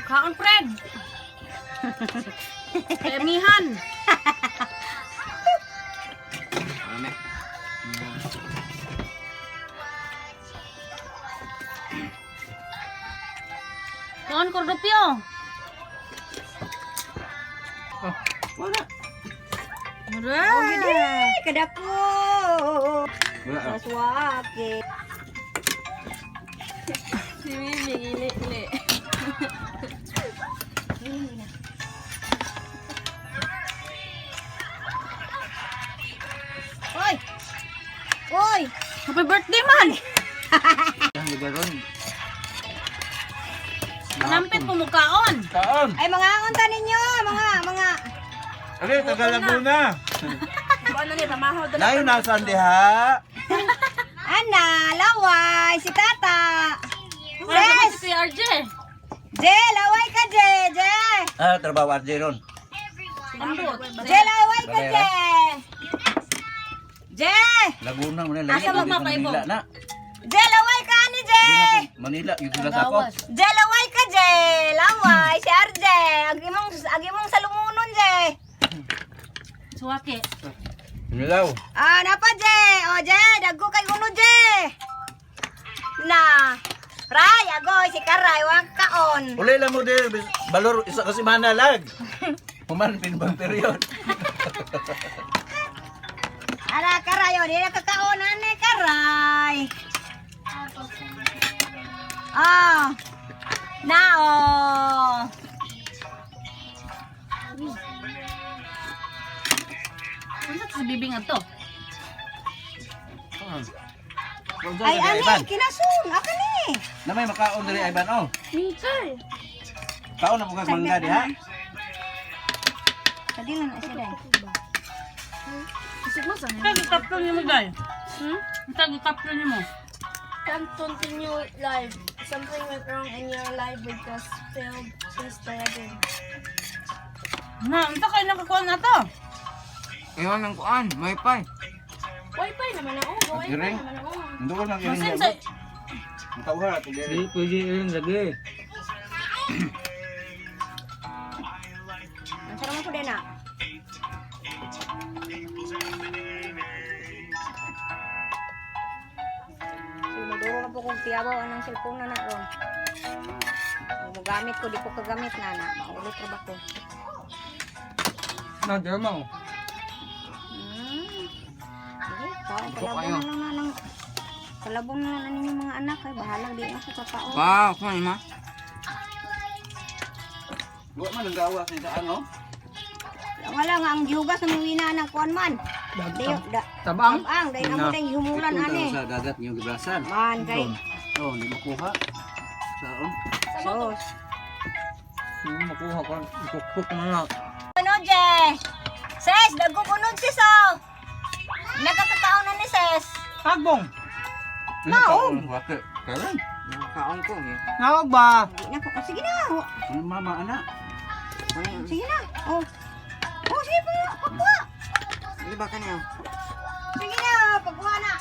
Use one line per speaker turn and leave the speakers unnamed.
Kaon, Fred. Kayamihan.
Ano?
Kaon, Cordopio.
Oh, wala.
Hooray!
Ay, kadako.
Wala.
Sa suwake.
Si Mimi, gili-ili.
Oy! Oy!
Happy birthday, man!
Ang ligaron.
Nampit mo kaon.
Kaon.
Ay, mga unta ninyo, mga, mga.
Ali, taga Laguna.
Ano ni, pamahaw doon.
Layo na saan diha.
Ana, laway, si Tata.
Wala naman
Ses!
si Kuya RJ.
Je, laway ka, Je, Je.
Ah, trabaho RJ ron.
Ambot.
Je, laway ka, Je. Je!
Laguna mo na layo.
Asa mo
Dito
mapaibo?
Manila na.
Je, laway ka, ani, Je.
Di na po, Manila, yung sila sa ako.
Je, laway ka, Je. Laway, si RJ. Ag imong salumunon, Je.
Suwake.
Nilaw.
Ah, napa, Je. O, Je, dagko kay uno, Je. Na. Ray, agoy, si Karay, wang kaon.
Uli lang mo dir, balor isa kasi manalag. Human pinbang period.
Ara, Karay, o, di na kakaon, ane, Karay. Ah. Na, oh.
Ano sa bibing ato?
Ay, ani, kinasun, akan ni.
Na may makaon diri Ivan oh.
Mikay!
Kaon na mo kag mangga diha.
Tadi lang na siya dahil.
Isip mo saan?
Tag kaplo niyo mo day. Tag kaplo niyo mo.
Can't continue live. Something went wrong in your live because failed. Please try again.
Na, unsa kay nakakuha na to?
Iwan ng kuan, may pay.
Wi-Fi naman ako. Wi-Fi
Iring.
naman ako.
Ndoon ang iring.
Masin sa
Makauha ato diri.
Pwede iring lagi.
Ang sarap mo po din ah. Sige, magduro na po kong tiyabaw anang cellphone na na ron. Kung Mogamit ko, di ko kagamit na na. Maulit ra ba ko?
Na, derma oh.
Sige, tao,
Gusto
kalabong
kayo.
na lang na ng kalabong na lang na ninyong mga anak. Ay, bahalang di na ko kakao.
Wow, kuan ma.
Wa man ang gawa sa ano.
Wala nga, ang gihugas na mga wina na kuan man. Dayo, da,
Tabang.
tabang, dahil amo dahil humulan
Itong
ane.
tao sa dagat niyong gibrasan.
Man, kay,
Oh, hindi makuha. Saon?
sos.
Hindi makuha ko. Ipukpuk na lang.
Ano, Je? Ses, dagko kunod sis, oh. Nakakakaon na ni Ses.
Tagbong.
Naog. Bakit? Karon.
Kaon ko eh. Naog ba?
Hindi na ko. Oh, sige na. Oh,
Ano mama ana?
sige na. Oh. Oh, sige po. Pagkuha.
Di ba kanya?
Sige na, pagkuha na.